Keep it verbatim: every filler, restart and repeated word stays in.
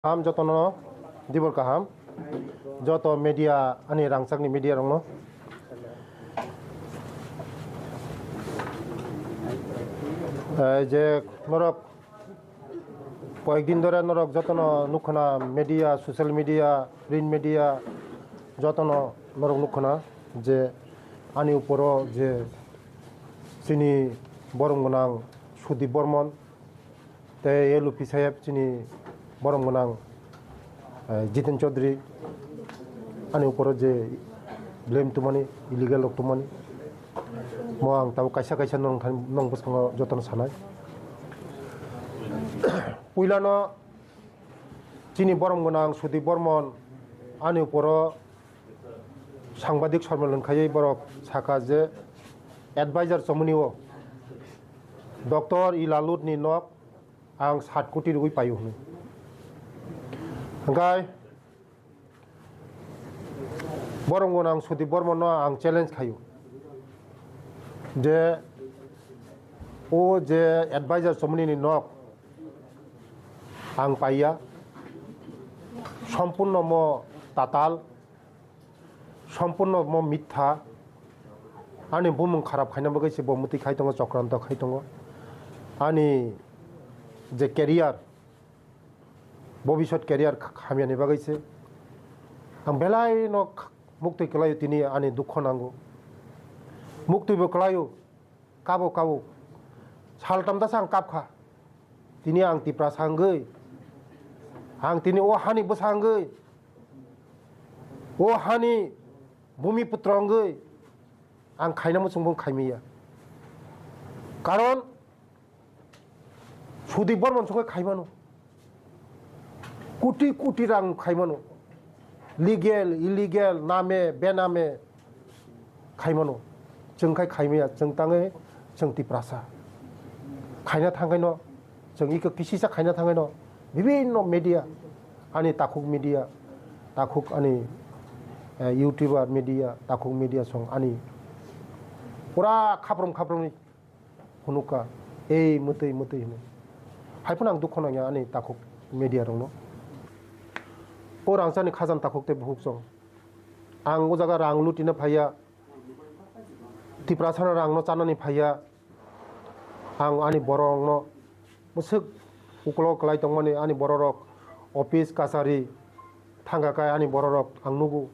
Kaham jotono, dibor kaham. Joto media, ani rangchakni media rokno. Eh, je norok koyekdin dhore norok jotono nukhona media, social media, print media, jotono norok nukhona je ani uporo je chini borom gwnang Sudip Bormon, tei L U P saheb chini borom gwnang, eh, Jiten Chaudhary ani uporo je blame tumani, illegal rok tumani, mo ang tabuk kaisa kaisa nong thani, nong bwskango jotono sanai. Puilano chini borom gwnang Sudip Bormon ani uporo sangbadik sormilon khaiwi borok saka je advisor chomoni o Doctor Ilalutni nok ang sat koti rwgwi paio hwnwi. Hwnkhe borom gwnang Sudip Bormano ang challenge khaio je o je advisor chomoni ni nok ang paiya, sompurno mo tatal, sompurno mo mitha, ani bumung kharap khaina bagwi se bo mwtwi khai tongo, chokranto khai tongo. Ani je career, bobisot career kh-, hamyani bagwi se ang belai no kh-, muktwi kwlaio, tini ani dukho nango, muktwi bo kwlaio. Kabo, kabo. Saltam dasa ang kap kha. Tini ang Tiprasa wngwi, ang tini o hani bwsa wngwi, o hani bumi putra wngwi ang khaina muchungbo khaimaya. Karon Sudip Bormon songwi khaimano. Koti koti rang khaimano. Legal, illegal, name, bename khaimano. Chwng khai khaimaya, chwng tangwi chwng Tiprasa. Khaina thangkhaino, chwng iko kisisa khaina thangkhaino, bibinno media, ani takhuk media, takhuk ani, eh, YouTuber media, takhuk media song ani pura khaprom khapromni phunukha, ei mwtwi mwtwi hwnwi. Haiphano ang dukho nangya ani takhuk media rokno. O rangchakni khajani takhuk tei bukhuk chwng. Ang o jaga rang lutina phaiya, Tiprasano rangno chanani phaiya. Ang ani bororokno mwswk ukolok kwlai tongmani ani bororok office kachari thangkha khe ani bororok ang nugo.